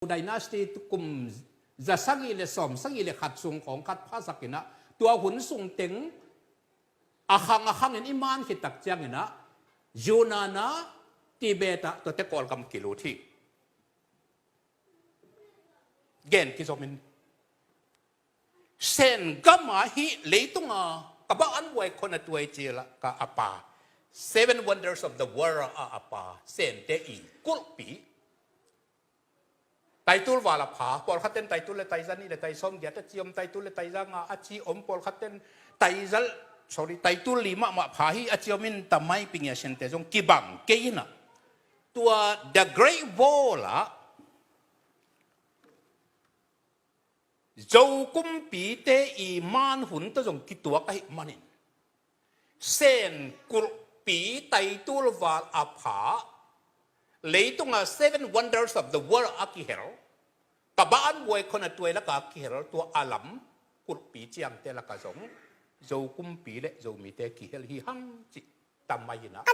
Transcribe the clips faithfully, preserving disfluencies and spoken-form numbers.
dynasty kum za sagih le sawm sagih le khat sung khawng khat phasak inah, tua hun sung teng a khang a khangin i man khit tak cianginah Yunnan ah, Tibet ah tuate Kawlgam kilut hi. Gen kizomin Sen gam ah hih leitung a ka ba an buai khon a tuai cil ah ka a pa, Seven Wonders of the World a a pa Sente i kulhpi, taitul val a pha, pawlkhat ten taitul le taiza nih le taisawm giat a ci om, taitul le taiza nga a ci om, pawlkhat ten taiza, sorry, taitul li mahmah pha hi a ci om in, tamai pingia Sente zong kibang kei inah, tua The Great Wall ah Zo kumpite i man hun tawh zong kituak ahih manin, Sen kulhpi taitul val a pha, leitung a Seven Wonders of the World a kihel, ka ba an buai khon a tuai laka kihel tua a lam kulhpi ciangte laka zong Zo kumpi le Zomite kihel hi hang cih tamai inah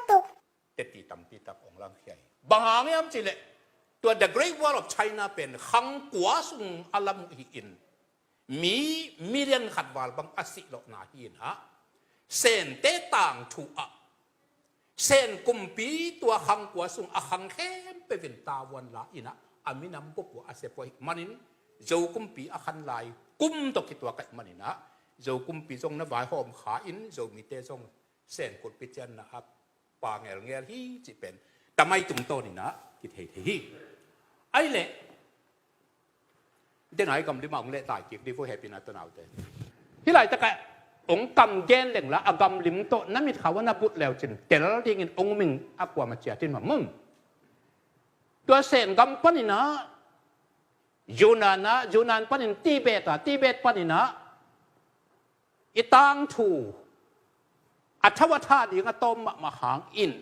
teti tampi tak ong langkhia hi. Bang hang hiam cihleh, tua The Great Wall of China pen khang kua sung a lam uh hi-in, mi million khat val bang a sih lawhna hi inah, Sente tangthu ah Sen kumpi tua khang kua sung a khang khempeuh in tavuan la inah, a minam bup uh a sep uh ahih manin, Zo kumpi a khan lai kum tawh kituak ahih maninah, Zo kumpi zong na vaihawm kha in, Zomite zong Sen kulhpi cianna a pa ngelngel hi cih pen tamai tungtawn inah kithei thei hi. Ahih leh, dengai gam limah hong leh tai kik di vo hehpihna tawh naute. Hih laitakah hong kam gen lengla a gam lim tawh na mitkhau a na but leu cin tel dingin hong um ing, a kuama ciat in mah maw. Tua Sen gam paninah, Yunnan ah, Yunnan panin Tibet ah, Tibet paninah i tangthu a tho a tha ding a tawm mahmah hangin,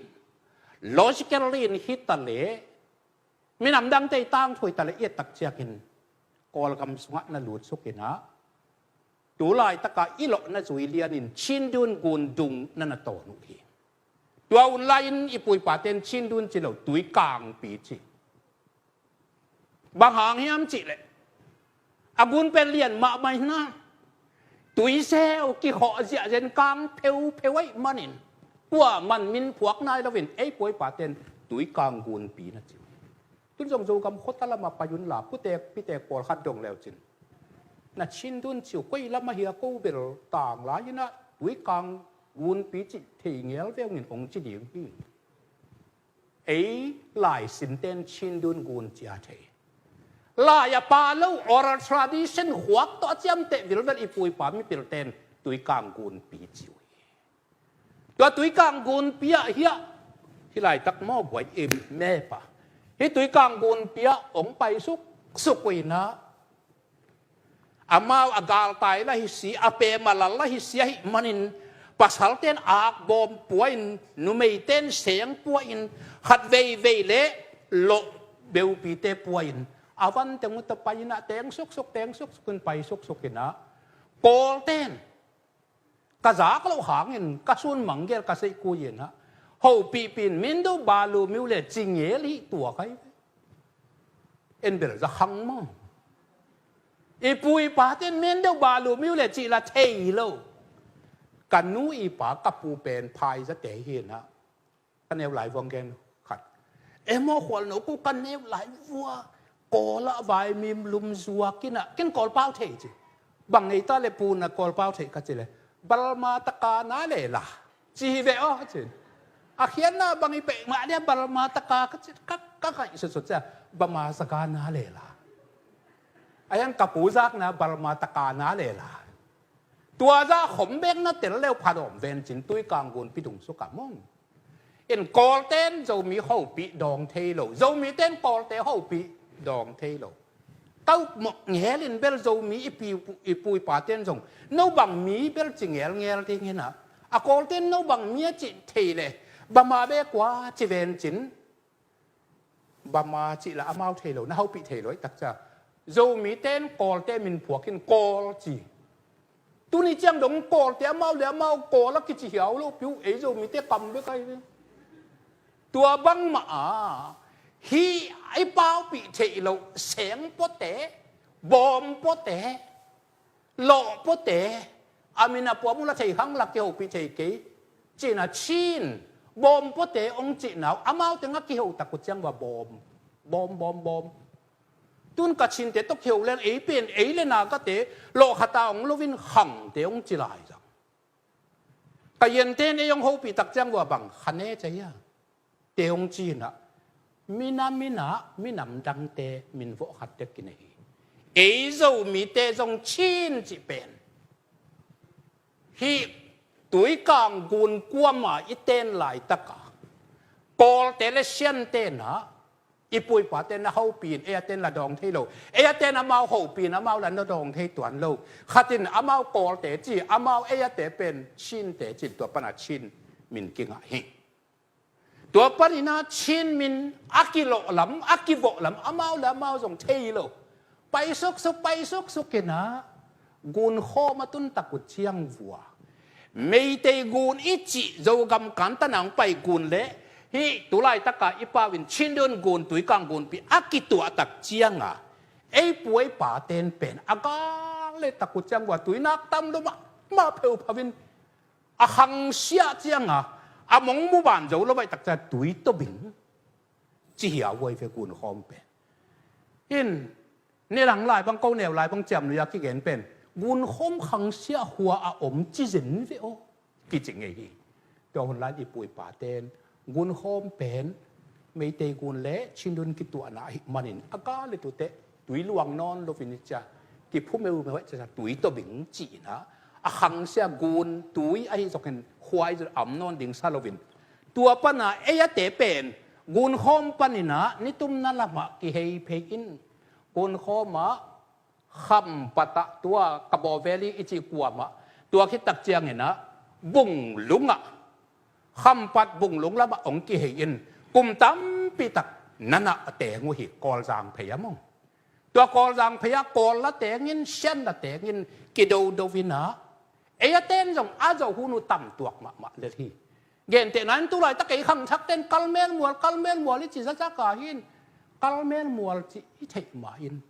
logically in hi taleh, minam dangte i tangthu hi taleh i et tak ciangin Kawlgam sungah na lutsuk inah, tu laitakah i lawhna zui lianin Chindwin gun dung na na tawn uh hi. Tua hun lai-in i pu i pate in Chindwin ci lo, Tuikangpi ci. Bang hang hiam cihleh, a gun pen lian mahmah inah, tuiseu kikhawh ziahziah in kang pheupheu ahih manin, kuaman min phuak nai loin ei pu i pate in Tuikang gunpi na ci uh hi. Tun zong Zogam khuata lamah pai unla, putek pitek pawlkhat dong leu cin, na Chindwin ci uh koi lam ahi a ko bel tang lai inah Tuikang gunpi cih thei ngel ve ung in hong ci ding hi. Ei lai simte in Chindwin gun ci a thei. Lai a pha lo, oral tradition khuak tawh a ciamteh vilvel i pu i pa mipilte in Tuikang gunpi ci uh hi. Tua Tuikang gunpi ah hiah, hih laitak maw buai im map ah, hih Tuikang gunpi ah hong pai suksuk uh inah, amau a galtai la hi si, a pem a lal la hi si ahih manin, pasalte in akbawm pua-in, numeite in seng pua-in, khat veivei le lawh beupite pua-in, a van teng uh tawh pai inah teng suksuk, teng suksuk in pai suksuk inah, Kawlte in ka zak loh hangin ka sun manggel ka seihkui inah, hopihpih in Mendo Balu Myo le ci ngel hi tuak ahi ve. En bel za khang maw. I pu i pate in Mendo Balu Myo le cih la thei lo. Ka nu i pa ka pu pen phaizate hi inah, ka neu lai vuang gen khat. Emaw khualno ku ka neu lai vua, Kawl ah vaimim lum zuak inah, ken Kawl pau thei ci. Bang ngei ta le pu na Kawl pau thei ka ci le, Balma taka na le la ci hi ve aw ci. A khiatna bang i peih mah dia Balma taka ka ci, ka, ka ngaih sutsut cia, Bama saka na le la. A hiang ka pu zakna Balma taka na le la. Tua zah khom bek na tel leu pha dawm ven cin Tuikang gunpi dung suk a mong. In Kawlte in Zomi hopih dawng thei lo, Zomite in Kawlte hopih dawng thei lo. Ka upmawh ngel in bel Zomi i pi, i pu i pate in zong no bang mi bel ci ngelngel ding inah, a Kawlte in no bang mi a cih thei le, Bama bek ua ci ven cin. Bama cih la amau thei lo, na hopih thei lo i takcia. Zomite in Kawlte min phuak in Kawl ci. Tuni ciang dong Kawlte amau le amau Kawl a kici hiau lo piu, ei Zomite kam bek ahi ve. Tua bangmah a, Hih i paupih theih loh sengpawte, bawmpuate, lawhpuate, a min a puam uh la thei khang la kihopih thei kei. Cihna Chin, bawmpuate hong cihna uh, amaute nga kiho tak uh ciang va bawm, bawm, bawm, bawm. Tun Kachinte tawh kiho leng ei pen, ei le Nagate, lawhkhata hong loin Khangte hong ci lai zang. Kayente in ei hong hopih tak ciang vua bang Khane cia hia? Te hong ci inah, mina, mina, minam dangte min vawh khat dek kinei hi. Ei Zomite zong Chin cih pen hih Tuikang gun kuama i ten laitaka Kawlte le Siante inah, i puipate na hopih in, ei a ten la dawng thei lo. Ei a ten amau hopih in, amau la na dawng thei tuan lo. Khat in amau Kawlte ci, amau ei a te pen Chinte ci, tua pana Chin min kingah hi. Tua paninah Chin min a kilawhlam, a kivawhlam, amau le amau zong thei lo. Pai suksuk, pai suksuk inah gunkhawm a tun tak uh ciang vua Meitei gun i cih Zogam kantana hong pai gun le hih tulaitaka i pau in Chindwin gun, Tuikang gunpi a kituah tak cianga ei pu ei paten pen a gal le tak uh ciang vua tui nak tam lo mahmah pheuphau in a khangsiah cianga a mong mu ban zo lo baih tak ciang tui tawbing ci hi a, huai ve gunkhawm pen. In, ni lang lai bang, ko neu lai bang ciamnui a kigen pen gunkhawm khangsiah hua a om ci zen ve aw, kici ngei hi. Tua hun lai i pu i paten gunkhawm pen Meitei gun le Chindwin kituahna ahih manin a gal le tuteh tui luang nawn loin i cia kiphu meumeu heh cia tui tawbing ci inah a khangsiah gun tui ahi zokin huai zot a om nawn ding sa loin tua pana ei a te pen gunkhawm paninah nitumna lamah kihei phei in gunkhawmah Khampat ah tua Kabaw Valley i cih kuamah tua khit tak cianginah Bunglungah Khampat Bunglung lamah hong kihei in kum tampi tak nanah a teng uh hi, Kawlzang phei a mong. Tua Kawlzang phei ah Kawl la tengin, Sian la tengin kidodo inah ei a ten zong a zo hun uh tamtuak mahmah lel hi. Gentehna in tulaitak ei khangthakten Kalmelmual, Kalmelmual i ci zakzaka hin Kalmelmual ci i theih ma in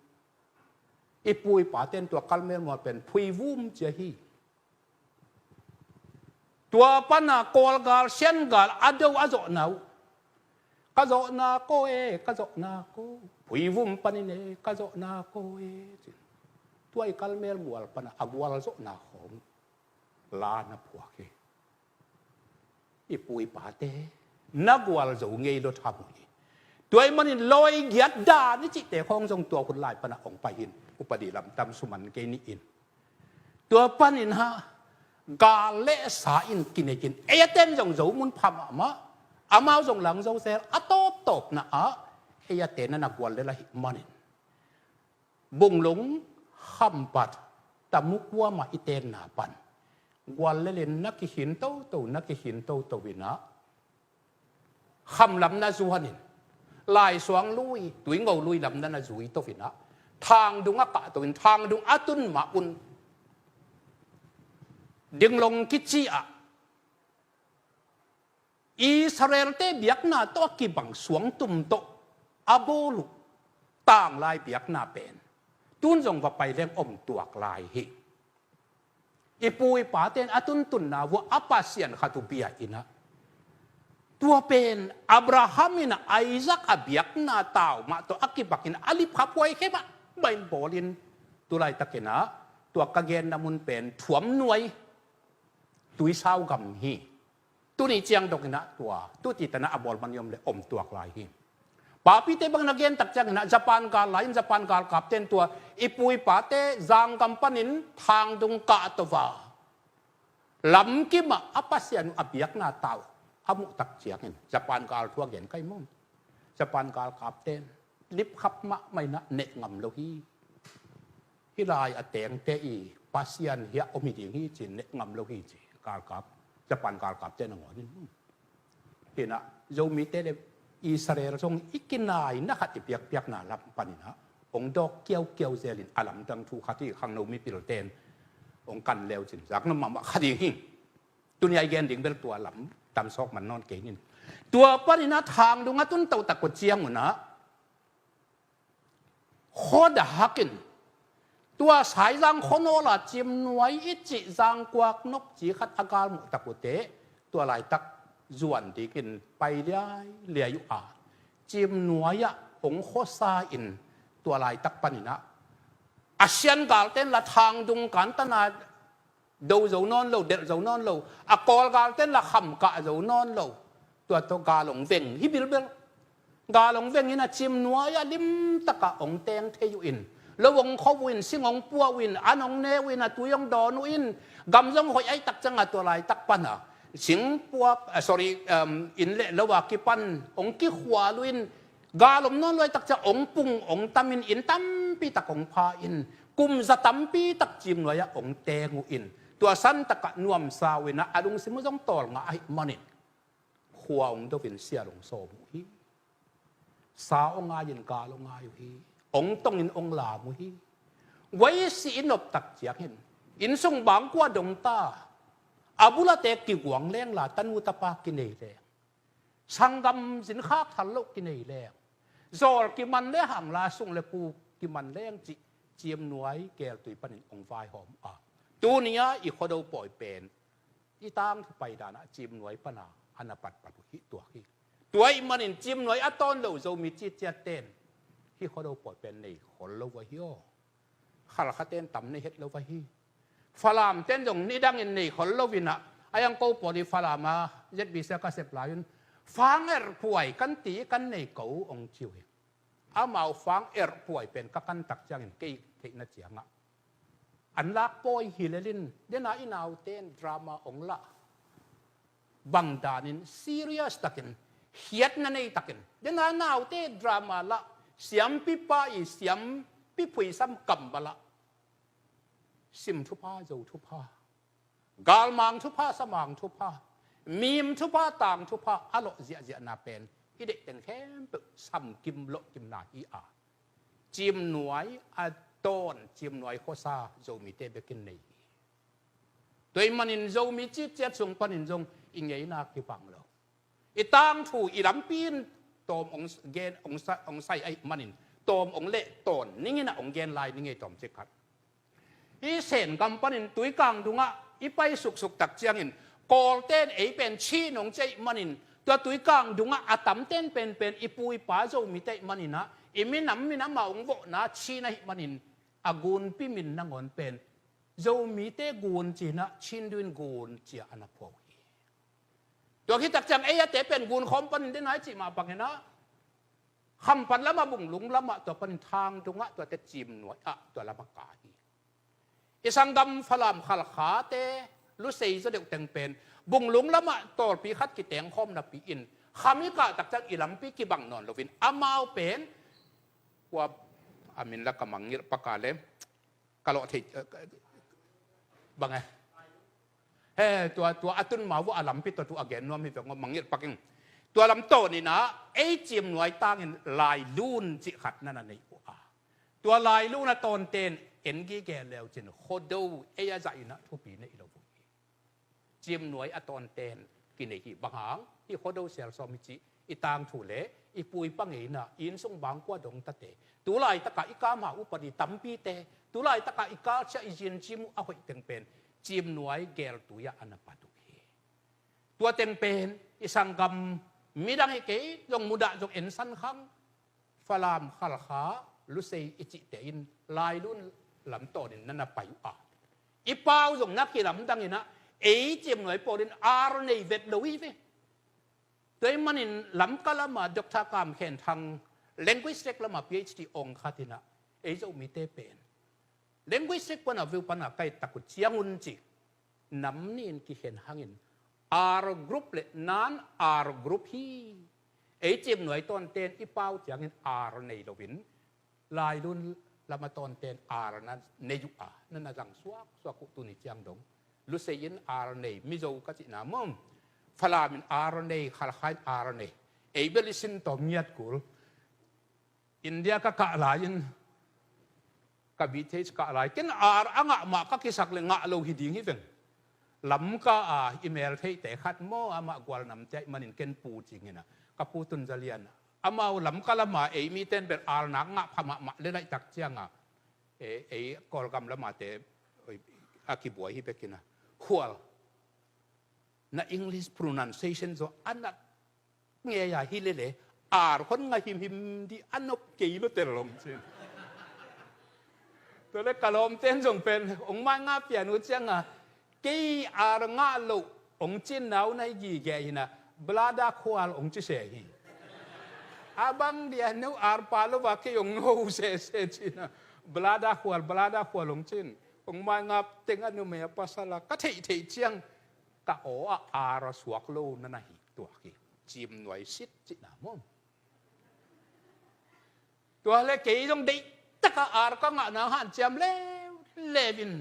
i pu i paten tua Kalmelmual pen Phuivum cia hi. Tua pana Kawlgal, Siangal a do a zawhna uh, ka zawhna ko e, ka zawhna ko, Phuivum panin e, ka zawhna ko e, ci. Tua i Kalmelmual pana a gualzawhna khawng la na phuak hi. I pu i pate na gualzo ngei lo tham uh hi. Tua ahih manin lawi giat dan i cihte khawng zong tua hun lai pana hong pai hin upadi lamtam suman kei ni in. Tua panin ha gal le sa in kinei in ei a ten zong zo mun pha mahmah, amau zong lang zo sel a tawptawpna ah ei a ten na na gual lel ahih manin Bunglung, Khampat, Tamu kuamah i tenna pan gual lelin na kihin toto, na kihin toto inah Kham lam na zuanin Laisuang lui, Tuingo lui lam na na zui to inah Thangdung a kahto in Thangdung a tun mah un Dinglong kici ah Israelte biakna tawh a kibang suangtum tawh a bawl uh tanglai biakna pen tun zong va pai leng om tuak lai hi. I pu i paten a tuntunna vua a Pasian khat uh bia inah tua pen Abraham inah Isaac a biakna tau mah tawh a kibakin a lipkhap huai khe mahmah in bawlin tulaitakinah tua ka genna mun pen Thuam Nuai, Tuisau gam hi. Tuni ciang dongin ah tua tuti tanah a bawl man i om le om tuak lai hi. Papite bang na gen tak ciangin ah Japan gal lai in Japan galkapte in tua i pu i pate zanggam panin Thangdung kah tova lamkim ah a Pasian uh a biakna tau a muh tak ciangin Japan gal thu a gen kai mawm. Japan galkapte in lipkhap mahmah in ah neh ngam lo hi. Hih lai a tengte i Pasian hiah om hi ding hi ci-in neh ngam lo hi ci galkap, Japan galkapte nangawn in. Hinah Zomite le Israel zong i kinaina khat i piakpiakna lam paninah hong dawk kiaukiau zelin a lamdang thu khat hi khangno mipilte in hong kan leu cin zakna mahmah kha ding hi. Tuni a i gen ding bel tua lam tamsawk man nawn kei nin. Tua paninah Thangdung a tun totak uh ciangunah Khuadahak in tua Saizang khuanawl a Ciimnuai i cih zangkuak nokci khat a galmuh tak uh teh, tua laitak zuan dikin pai liailiai uh a, Ciimnuai ah hong khuasa in tua laitak panin ah, a sian galten la thangdung kantana do zo nawn lo, delh zo nawn lo, a Kawl galten la kham kah zo nawn lo. Tua tawh gal hong veng hi bilbel. Gal hong veng in a Ciimnuai ah limtak ah hong teng thei uh in, lo hong kho uh in, sing hong pua uh in, an hong ne uh in, a tui hong dawn uh in, gam zong hoih ahih tak ciang a tua laitak pan a sing pua, ah, sorry, um, inn le lo a kipan hong kikhual uh in, gal om nawn lo ahih tak ciang hong pung hong tam in, inn tampi tak hong pha in, kum za tampi tak Ciimnuai ah hong teng uh in, tua san tak ah nuamsa uh in ah, a lungsim uh zong tawlnga ahih manin khua hong do in sial hong sawm uh hi. Sa hong ngai in gal hong ngai uh hi. Hong tong in hong lam uh hi. Guai si i nop tak ciang hin, inn sung bangkua dong ta, a bul a te kiguang leng la, tanu tapa kinei leng, sanggam zin khak thal loh kinei leng, zawl kiman le hang la, sung le pu kiman leng cih Ciimnuai geltui panin hong vaihawm a, tuni-a i Khuado pawi pen i tangthu pai dan ah Ciimnuai pan a, a na patpat uh hi tuak hi. Tua ahih manin Ciimnuai a tawn lo Zomi citciat ten hih Khuado pawi pen nei khol lo uh ahi aw. Khalkha ten tam nei het lo uh ahi. Falam ten zong nidangin nei khol lo in ah, a yang ko pawl i Falam a Z B C a ka sep lai un, fang erh puai kan ti, kan nei ko uh hong ci uh hi. Amau fang erh puai pen ka kan tak ciangin kei theihna ciangah, an lak pawi hi lel in, dena i naute in drama hong lah, bang danin serious takin, khiatna nei takin, dena naute drama lah, siampipa i siampi phuisam kam bala, sim thupha, zo thupha, galmang thupha, samang thupha, mim thupha, tang thupha a lawh ziahziahna pen i deih teng khempeuh samkim lawhkimna hi a, Ciimnuai a tawn, Ciimnuai khuasa Zomite bekin nei hi. Tua ahih manin Zomi citciat sung panin zong i ngeina kibang lo. I tangthu, i lampi in tawm hong gen, hong sa-, hong sai ahih manin tawm hong leh tawn ning in ah hong gen lai ning ei, tawmcik khat. Hih Sen gam panin Tuikang dungah i pai suksuk tak ciangin, Kawlte in ei pen Chin hong ci ahih manin, tua Tuikang dungah a tamten penpen i pu i pa Zomite ahih manin ah, i minam min amau hong vawhna Chin ahih manin, a gunpi min nangawn pen Zomite gun ci-in ah, Chin duin gun ci-a a na phuah uh hi. Tua khit tak ciang ei a te pen gun khawm panin dena i cih mah bangin ah, Khampat lamah, Bunglung lamah, tua panin Thang dungah, tuate Ciimnuai ah tua lamah ka hi. I sanggam Falam Khalkhate, Lusei zaw deuh teng pen Bunglung lamah tawlpi khat kiteng khawm napi in, kham i kah tak ciang i lampi kibang nawn loin, amau pen, kua a min la ka mangngilh pak a le, ka lawh thei, eh, bang e? He, tua, tua a tun ma uh a lampi tua tu a gen nuam hi veng aw, mangngilh pak ing. Tua lam tawn in ah, ei Ciimnuai tangin Lailun cih khat na na nei uh a, tua Lailun a tawnten en gige leucin Khuado ei a zah in ah thupi nei lo uh hi. Ciimnuai a tawnten kinei hi. Bang hang? Hih Khuado sial sawm i cih i tangthu le i pu i pa ngeina, i inn sung bangkua dongtate, tu laitakah i kama upadi tampite, tu laitakah i culture, i zincim uh a hoih teng pen Ciimnuai geltui ah a na pat uh hi. Tua teng pen i sanggam midang hi kei zong, mudah zong ensan khang, Falam, Khalkha, Lusei i cihte in Lailun lam tawnin na na pai uh a, i pau zong na kilamdang in ah, ei Ciimnuai pawlin ar nei vet lo hi ve. Tua ahih manin Lamka lamah Doctor Kam Khen Thang, linguistic lamah P H D ong khat in ah, ei Zomite pen linguistic pana veu pana kai tak uh ciangun ci, nam nih in kikhen hangin, R group le non-R group hi. Ei Ciimnuai tawnten i pau ciangin R nei loin, Lailun lam a tawnten R na nei uh a, na na zang suaksuak uh. Tuni ciang dong Lusei in R nei, Mizo ka cihna maw, Falam in R nei, Khalkha in R nei. Ei bel i sin tawm ngiat kul. India ka kah lai-in, ka B Th kah lai, ken R a ngah mah ka kisak le ngah lo hi ding hi veng. Lamka a i mel theihte khat maw, amah Gualnamte ahih manin ken Pu ci ing in ah, ka pu Tun Za Lian, Amau Lamka lama ei miten bel alnak ngah pha mahmah le laihtak cianga, ei, ei Kawlgam lamate a kibuai hi bekin a, Khual, na English pronunciation zaw a nat ngei a hi lele, ar hon ngah himhim dih a nop kei lo tel long cin. Tua le ka lawmten zong pen ong mai ngah pian uh cianga, kei ar ngah loh ong cin nau nai gige hina, Blada Khual ong ci se hi. A bang dia no ar pa lo va kei ong ho sese cina, Blada Khual, Blada Khual ong cin. Ong mai ngah teng a numei a pasal a ka theihtheih ciang ka aw a ar a suak lo na na hi tuak hi. Cimnuai sit cihna maw? Tua le kei zong deihtaka ar ka ngah nang hanciam leuleu in,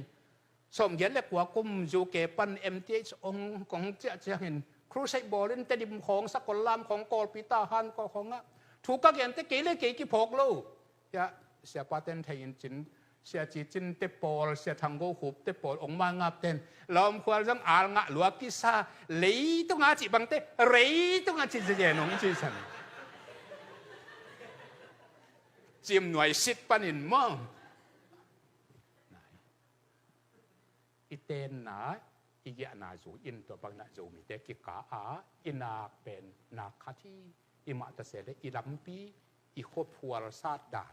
sawmgiat le kua kum U K pan M T H ong kong ciah ciangin, crusade bawlin Tedim khawng, Sakol lam khawng, Kawlpi Tahan khawngah thu ka gente kei le kei kiphawk lo. Hiah siapa ten thei in cin, Sia Ci Cin te pawl, Sia Thang Go Khup te pawl, ong ma ngap ten, Lawm Khual zong al ngah lua kisa, leitunga cih bangte, reitunga cih zen ong ci san. Cimnuai sit panin maw? I tenna, i giahna zui in tua bangin ah Zomite kika a, i nak pen nak khat hi. I mah tase le i lampi, i khuaphual sat dan,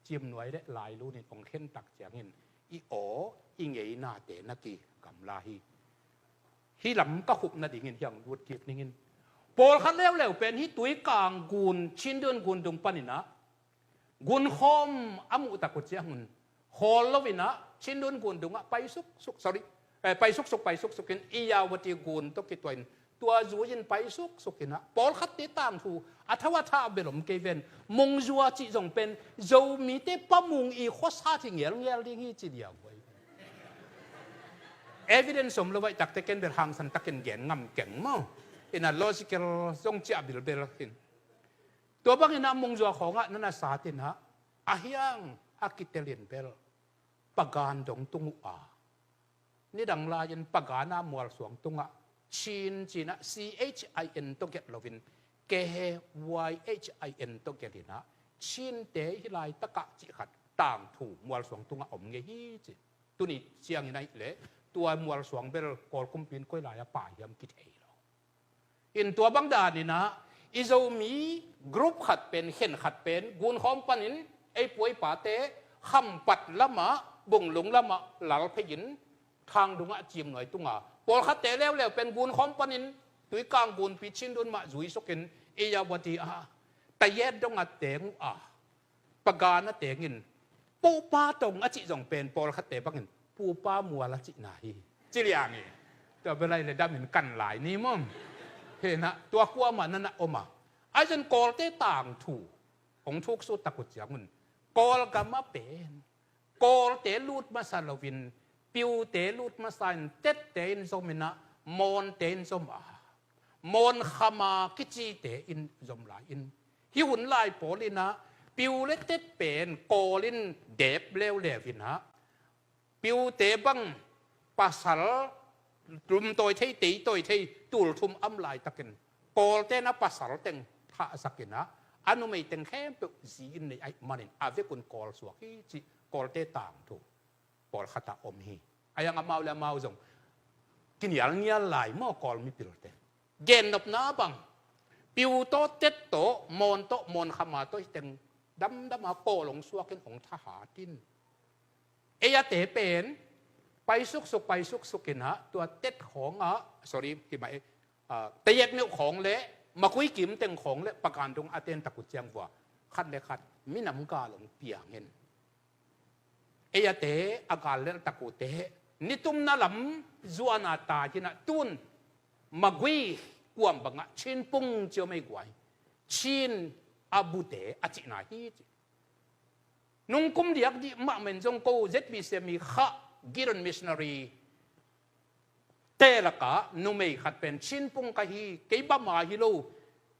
Cimnuai le Lailun in ong khen tak ciangin i aw, i ngeinate na kigamla hi. Hih lam ka khup nadingin hiang lut kik ningin. Pawlkhat leuleu pen hih Tuikang gun, Chindwin gun dung panin ah gunkhawm a muhtak uh ciangun hawl loin ah Chindwin gun dungah pai suksuk, sorry, eh, pai suksuk, pai suksukin Irrawaddy gun tawh kituahin tua zui-in pai suksukin ah pawlkhatte tangthu a thau a thah bel om kei ven. Mungzua cih zong pen Zomite Pa Mung i khuasat hi ngelngel ding hi ci dia uh ahi. Evidence om lo vaih takte ken bel hangsan takin gen ngam keng maw? In a logical zong ciah bilbel hin. Tua bangin ah Mungzua khawngah na na satin ah, a hiang a kitelin bel Pagan dong tung uh a, nidang lai-in Pagan a mualsuang tungah Chin ci-in ah C H I N tawh gelh loin K Y H I N tawh gelhin ah Chinte hih laitakah cih khat tangthu mualsuang tungah om ngei hi ci. Tuni ciangin ahih leh tua mualsuang bel Kawl kumpi in koi lai-ah pai hiam kithei lo. In tua bang danin ah i Zomi group khat pen, khen khat pen, gunkhawm panin ei pu ei pate Khampat lamah, Bunglung lamah lal phei-in Thangdung ah Cimnuai tunga pawlkhatte leuleu pen gunkhawm panin Tuikang gunpi Chindwin mah zui sukin Irrawaddy ah Tayet dong a teng uh a, Pagan a tengin Pupa Tong a cih zong pen pawlkhatte bangin Pupa Mual a cihna hi ci liang hi. Tua bel ahih leh damin kan lai ni maw? Hinah tua kuamah na na om a, ahi zongin Kawlte tangthu hong thuksut tak uh ciangun Kawlgam ah pen Kawlte lut masa loin, Piute lut masa in, Tette in zom in ah, Mawnte in zom a, Mawn Khama kicite in zom lai-in, hih hun lai pawl in ah Piu le Tet pen Kawl in dep leuleu in ah, Piute bang pasal lumtawi thei, teitawi thei, tulthum om laitakin Kawlte in a pasal teng thahsak in ah, a numei teng khempeuh zi in nei ahih manin a vekun Kawl suak hi cih Kawlte tangthu pawlkhat ah om hi. A hiang amau le amau zong kinialnial lai maw Kawl mipilte? Gennopna bang, Piu tawh, Tet tawh, Mawn tawh, Mawn Khama tawh hi teng damdam a Kawl hong suakin hong thahat in, ei ate pen pai suksuk, pai suksuk in ah tua Tet khawngah, sorry, hi mah e, ah, Tayet meuh khawng le Magui kim teng khawng le Pagan dong a ten tak uh ciang vua khat le khat minam gal hong piang in, ei ate a gal lelh tak uhte nitumna lam zuan a tai hi in ah, tun Magui kuam bangah Chin Pung ci om ei guai, Chin a bute a cihna hi ci. Nungkum diak dih mahmah in zong ko Z B C mi khah Gideon missionary te lakah numei khat pen Chin Pung ka hi, kei Bama hi lo,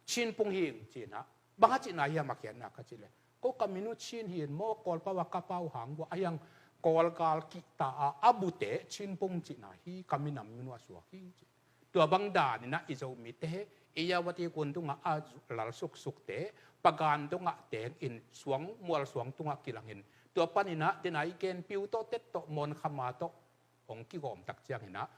Chin Pung hi ing ci in ah, bang a cihna hiam a khiatna ka cih leh, ko ka min uh Chin hi in maw, Kawl pau a ka pau hang vua, a hiang Kawl gal kihta a, a bute Chin Pung cihna hi, ka minam min uh a suak hi ci. Tua bang danin ah i Zomite Irrawaddy gun tungah a lal suksukte, Pagan tungah tengin suang, mual suang tungah kilangin, tua paninah dena i gen Piu tawh Tet tawh Mon Khama tawh hong kigawm tak cianginah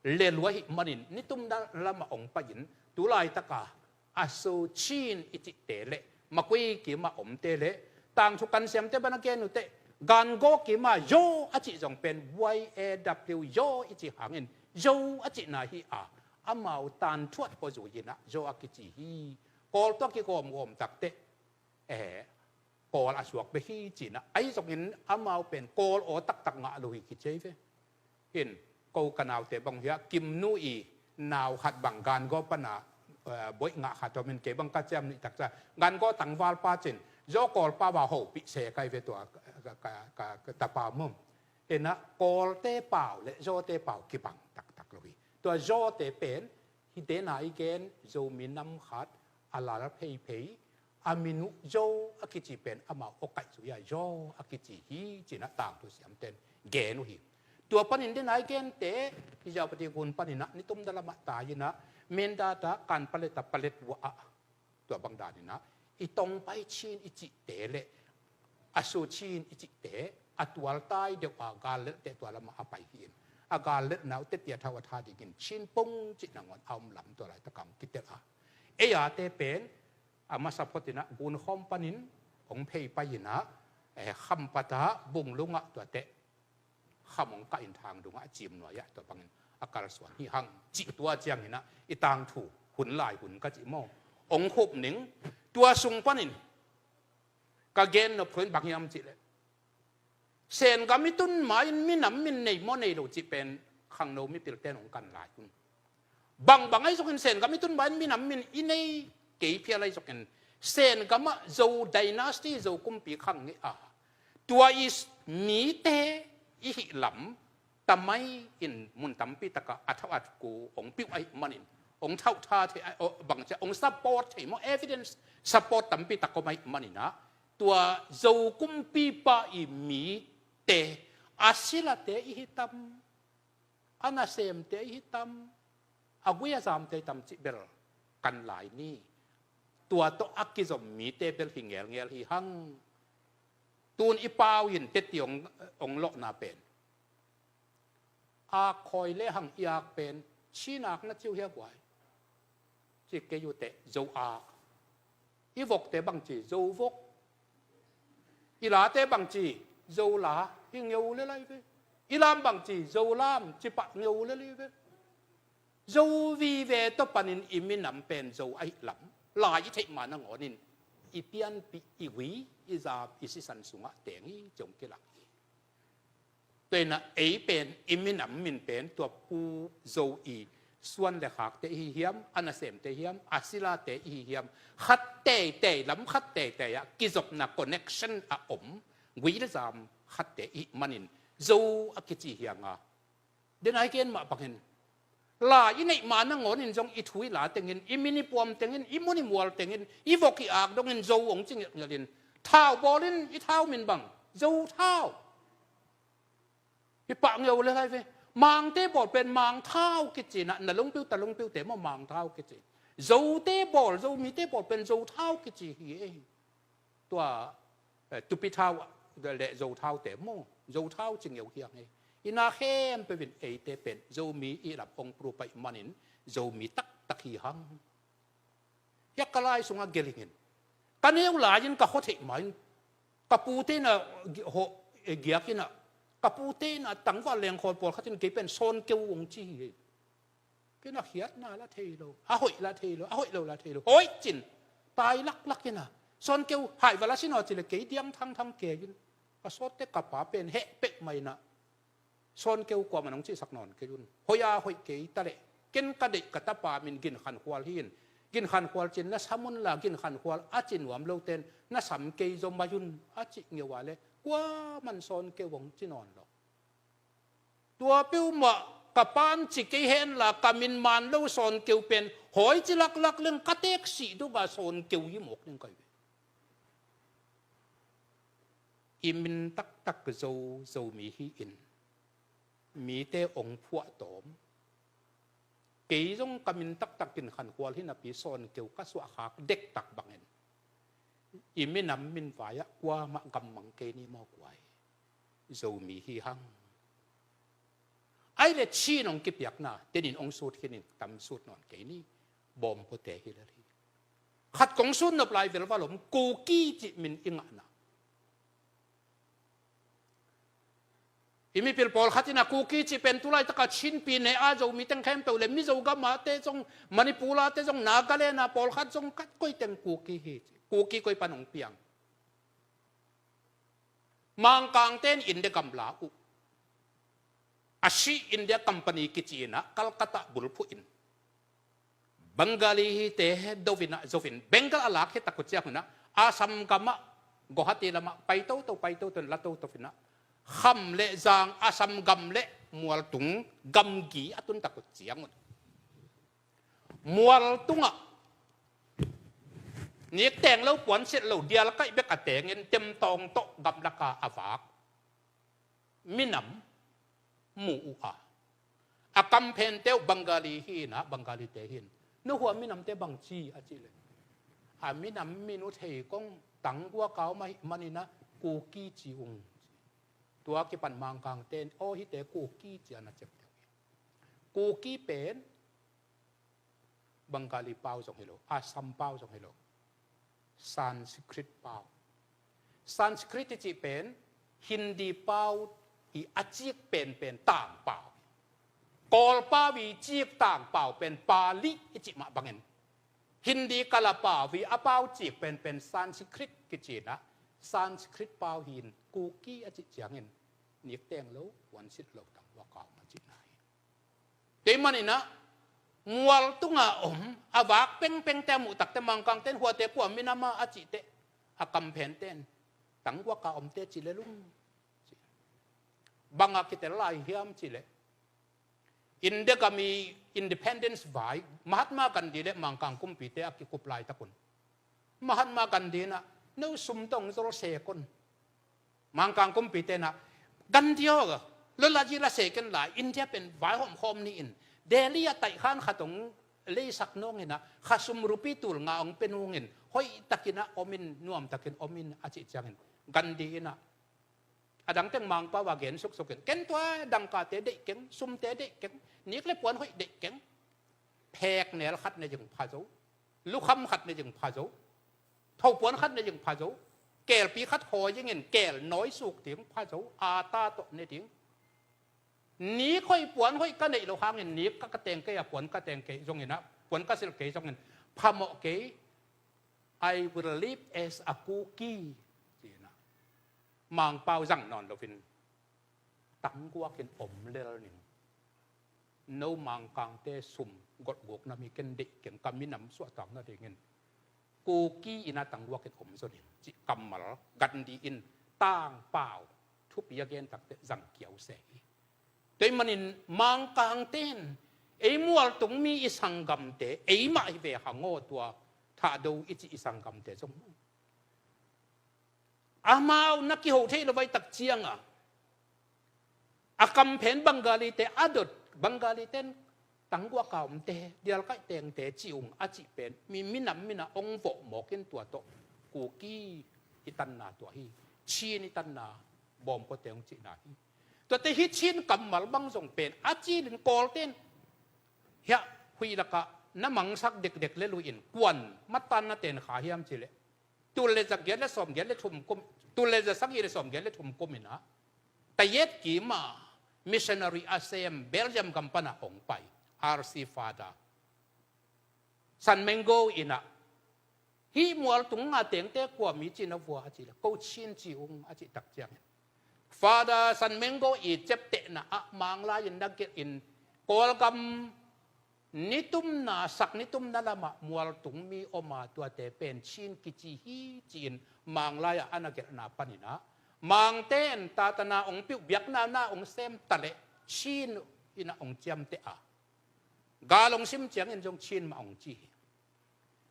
lelua hih manin nitumna lamah hong pai-in, tu laitaka a Suu Kyi i cihte le Makui kimah omte le tangthu kan siamte bana gen uh teh, Gan Go kimah Yaw a cih zong pen Y A W Yaw i cih hangin Zo a cihna hi a, amau tanthuat pawzui inah Zo a kici hi. Kawl tawh kigawmgawm tak teh, eh, Kawl a suak bek hi cinah, ahi zongin amau pen Kawl aw taktak ngah lo hi kici ve. Hin, ko ka naute bang hiah Kimnu i nau khat bang Gan Go pana, eh, boih ngah khat om in, kei bang ka ciam nih taksa Gan Go tangvalpa cin, Zo Kawlpa va hopih se kai ve tua ka, ka, ka, ka tapa mum. Hinah Kawlte pau le Zote pau kibang taktak lo hi. Tua Zote pen hih dena i gen Zomi nam khat a lal pheiphei, a min uh Zo a kici pen amau aw kaih zui a Zo a kici hi cinah tangthu siamten gen uh hi. Tua panin dena i gente, Irrawaddy gun paninah nitumna lamah tai inah Mindat ah, Kanpalet ah, Paletwa ah, tua bang daninah i Tongpai Chin i cihte le a Suu Kyi i cihte a tualtai deuh a gallelhte tua lamah a pai hi in, a gallelhna uh tetia thau a tha dingin Chin Pung cih nangawn a om lam tua laitakah hong kitelh a, ei ate pen a masa photinah gunkhawm panin hong phei pai inah, eh, Khampat ah, Bunglung ah tua teh kham hong kah in Thangdung ah a cim nuai-ah tua bangin a kalsuan hi hang cih tua cianginah i tangthu hun lai hun ka cih maw, hong khup ning. Tua sung panin ka gen nop thu in bang hiam cih leh, Sengam i tun ma-in minam min nei maw nei lo cih pen khangno mipilten hong kan lai un. Bangbang ahi zongin Sengam i tun ma-in minam min i nei kei phial ahi zongin Sengam ah Zo dynasty, Zo kumpi khang ngei a, tua i s-, mite i hih lam tamai in mun tampi takah a thau at ku hong piuh ahih manin, hong thauh tha thei, a, bangcia hong support thei maw, evidence support tampi tak om ahih maninah, tua Zo kumpipa i mite, a silate i hi tam, a nasemte i hi tam, a gui a zamte i tam cih bel kan lai ni. Tua tawh a kizom mite bel hi ngelngel hi hang. Tun i pau in teti hong, hong lawhna pen ak khawi le hang i ak pen Chin ak na ci uh hia guai? Ci kei uh teh Zo ak. I vokte bangci Zo vok. I late bangci Zo la, hi ngeu le lai ve. I lam bangci Zo lam, ci pah ngeu le lai ve. Zo vive tawh panin i minam pen Zo ahih lam lai i theih ma nangawnin i pianpih, i gui, i zam, i sisan sungah teng hi, ci hong kilak hi. Tua inah ei pen i minam min pen tua Pu Zo i suan le khakte i hi hiam, a nasemte hiam, a silate i hi hiam, khat teitei, lam khat teitei ah kizopna connection a om, gui le zam khatte i hih manin Zo a kici hi hang a. Dena i gen mah bangin, la i neih ma nangawnin zong i thu i la tengin, i min i puam tengin, i mun i mual tengin, i vok i ak dongin Zo hong ci ngelhngelhin, thau bawlin i thau min bang Zo thau. Hi pah ngeu le lai ve. Mangte bawl pen Mang thau kici inah, na lungpiu ta lungpiute maw Mang thau kici. Zote bawl, Zomite bawl pen Zo thau kici hi ei. Tua, eh, Tupi thau le Zo thaute maw, Zo thau ci ngeu hi hang ei. Ina khempeuh in eite pen Zomi i lap hong pru pai manin Zomi taktak hi hang. Hiah ka lai sungah gelingin, ka neu lai-in ka khua theih ma-in, ka pute ina gi-, hawh, eh, giak ina, ka pute ina tangval lengkhawl pawlkhat in kei pen Sawnkeu hong ci hi. Kei na khiatna la thei lo, a hoih la thei lo, a hoih lo la thei lo, hoih cin, tai laklak ina, Sawnkeu hai vala sin aw ci le kei diang thangthang kei in, ka sawtte ka pa pen heh pek ma ina, Sawnkeu kuamah nong cihsak nawn kei un. Hoih a hoih kei ta leh, ken ka deih ka tapa min Gin Khan Khual hi in, Gin Khan Khual cin na sam un la, Gin Khan Khual a ci nuam loten na sam kei zaw mai un, a cih ngeu a leh kuaman Sawnkeu hong ci nawn lo. Tua peuhmah ka pan ci kei hen la, ka min man lo Sawnkeu pen hawi ci laklak leng ka teeksih duk a Sawnkeu hi mawk ding ka hi ve. I min taktak Zo, Zomi hi-in mite hong phuahtawm, Kei zong ka min taktak Kin Khan Khual hi napi sawn keu ka suahkhak dektak bangin i minam min vai-ah kuamah gammang kei ni maw, kua hi? Zomi hi hang. Ai le Chin hong kipiakna tenin hong sut khin in tam sut nawn kei ni. Bawm puate hi lel hi. Khat kong sut nop lai velval om, Kuki cih min i ngahna. I mipil pawlkhat in a Kuki cih pen tu laitaka Chin pi ne a Zomi teng khempeuh le Mizo gamate zong, Manipur ate zong, Nagaland a pawlkhat zong, khat koi teng Kuki hi ci. Kuki koi pan hong piang? Mangkangte in India gam la uh. A si India Company kici inah Calcutta bulphuh in Bengali hite do inah zo in, Bengal a lak hi takut ciang unah Assam gamah, Guwahati lamah pai toto, pai toto in la toto inah kham le zang, Assam gam le mualtung gamgi a tun takut ciang un. Mualtungah nikteng lo, puansilh lo, dialkaih bek a tengin temtawng tawh gamlaka a vak minam mu uh a, a kamphente uh Bengali hi inah, Bengalite hi in, "No hua minamte bangci?" a cih leh, "A minam min uh thei kong, tangguak a om ahih maninah Kuki ci ung." Tua kipan Mangkangte in, "Aw, hihte Kuki," ci-a na ciapteh uh hi. Kuki pen Bengali pau zong hi lo, Assam pau zong hi lo, Sanskrit pau. Sanskrit i cih pen Hindi pau i a cik penpen tangpau. Kawl pau i cik tangpau pen Pali i cih mah bangin, Hindi kala pau i a pau cik penpen Sanskrit kici inah, Sanskrit pau hi in Kuki a cih ciangin nikteng lo, puansilh lo, tangguak a om a cihna hi. Tua ahih maninah mualtunga om a vak pengpengte a muh takte Mangkangte in, "Huate kua minam a?" a cih teh, a kamphente in, "Tangguak a omte ci lel ung," ci. Banga kitel lai hiam cih leh, India gam i independence vai, Mahatma Gandhi le Mangkang kumpite a kikup laitak un, Mahatma Gandhi inah, "No sum tawh hong zol sek un." Mangkang kumpite inah, "Gandhi aw, lo la ci la sek in la, India pen vaihawm khawm ni in, Delhi a taihkhan khat hong leisak nung inah, kha sum rupee tul nga hong pia nung in, hoihtakin ah om in, nuamtakin om in," a cih ciangin Gandhi inah, "A dang teng Mangpau a gen suksuk in, ken tua dangkate deih keng, sumte deih keng, nik le puan hoih deih keng. Pheknel khat ne zing pha zo, lukham khat ne zing pha zo, thopuan khat ne zing pha zo, kelpi khat hawi zingin kel nawi suk ding pha zo, ata tawh ne ding. Nik hoih puan hoih ka neih loh hangin nik ka, ka teng kei a, puan ka teng kei zongin ah, puan ka silh kei zongin phamawh kei. I will live as a Kuki," ci inah Mangpau zang nawn loin tangguakin om lel ning. "No Mangkangte sum gotgukna mi ken deih keng, ka minam suahtakna dingin Kuki inah tangguakin om zaw ning," cih kammal Gandhi in tangpau thupi a gen takte zang kiau se hi. Tua ahih manin Mangkangte in ei mualtung mi i sanggamte, eimah hi ve hang aw, tua Thado i cih i sanggamte zong, amau na kiho theih lo vai tak cianga a kamphen Bengalite a dot, Bengalite in tangguak a omte, dialkaih tengte ci ung a cih pen mi, minam minah hong vawh mawkin tua tawh Kuki i tanna tua hi, Chin i tanna, Bawmkawte hong cihna hi. Tuate hi Chin kammal bang zong pen a cilin Kawlte in, hiah huih lakah na mangsak dekdek le luihin kuan matanna ten kha hiam cih leh, tul le za giat le sawm giat le thum kum, tul le za sagih le sawm giat le thum kum inah Tayet Kima missionary a sem Belgium gam panah hong pai R C Father San Mengo inah, "Hih mualtung a tengte kua mi ci na vua?" a cih leh, "Ko Chin ci ung," a cih tak ciangin Father San Mengo i ciaptehna ah Manglai in na gelh in, Kawlgam nitumna, sak nitumna lamah mualtung mi om a, tuate pen Chin kici hi, ci-in Manglai ah a na gelhna paninah Mangte in tatana hong piuh, biakna na hong sem taleh Chin inah hong ciamteh a, gal hong sim ciangin zong Chin mah hong ci hi.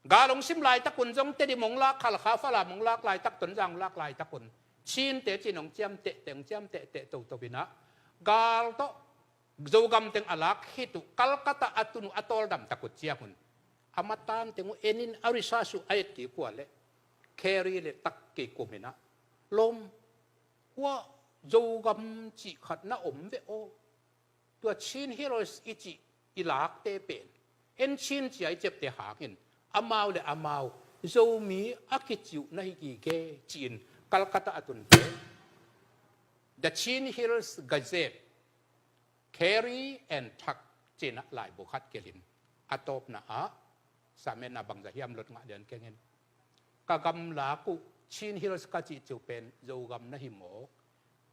Gal hong sim laitak un zong Tedim hong lak, Halkha, Falam hong lak laitak, Tonzang hong lak laitak un Chinte ci-in hong ciamtehteh, hong ciamtehteh toto inah gal tawh Zogam teng a lak khit uh, Calcutta a tun uh, a tawldam tak uh ciang un, a matan teng uh en in a research uh a et kik uh leh, Carey le Tak kikum in ah, lawm, hua Zogam cih khat na om ve aw. Tua Chin Hills i cih i lakte pen, en Chin cia i ciapte hangin, amau le amau Zomi a kici uh na hi gige ci-in Calcutta a tunte The Chin Hills Gazette, Carey and Tak ci-in ah laibu khat kelhin, a tawpna ah, sametna bangzah hiam lot ngah lian keng in, ka gamlak uh Chin Hills ka cih ciu pen Zogam na hi mawk,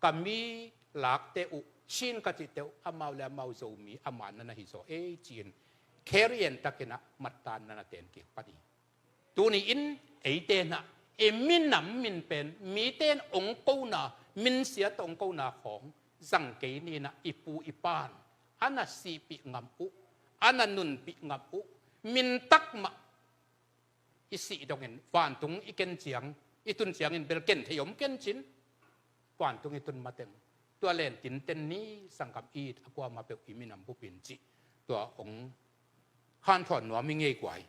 ka mi lakte uh Chin ka cihte uh amau le amau Zomi a manna na hi zaw ei ci-in, Carey and Tak in ah mattanna na ten kik pan hi. Tuni in eite in ah i minam min pen mite in ong kona, minsia tawh ong kona khawng zang kei ni in ah, i pu i pa'n a na sihpih ngam uh, a na nunpih ngam uh, min tak mah i sih dongin vantung i ken ciang, i tun ciangin bel ken thei om ken cin, vantung i tun mateng, tua len tinten ni, sanggam it a, kuamah peuh i minam bupin cih, tua ong hanthawn nuam i ngei guai.